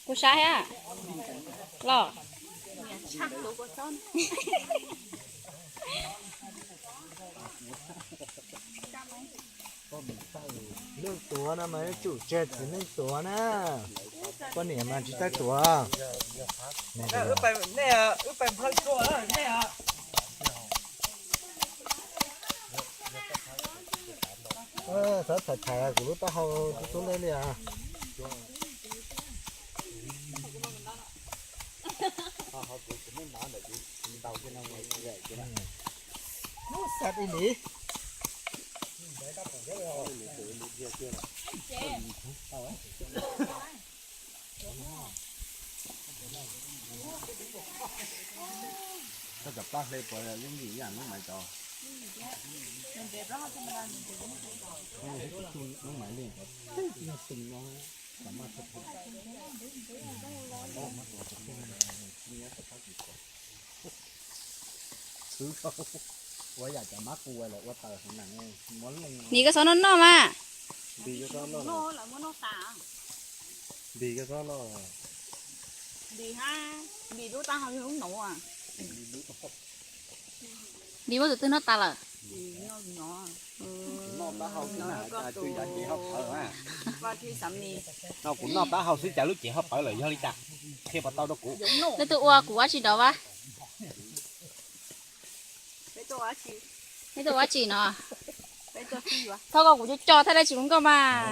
Kuv saib a, los. Neeg tuav no mas tsum tseg txiv neej tuav na. Poj niam mas tsis txawj tuav. Xav thaiv thaiv kuv lub taub hau tub tub ntej li as. Xav ib li. Koj cov plab hle puas yooj yim ib yam lub maiv cov? Lub maiv li, ua yam cov mab qus los ua taws heev na. Nim koj txhob noj noj mas. Ntim koj txhob noj. Ntim muab tus twg noj tas lawm? No kuv noj taub hau xwb cas lub cev ho pawv lawm, yog li cas? Qhia puas tau rau kuv. Leej twg ua kuv ua tsis dov vas? Leej twg ua tsis no? Thov koj kuv cov coj thaj dab tsi kuv nkauj mas.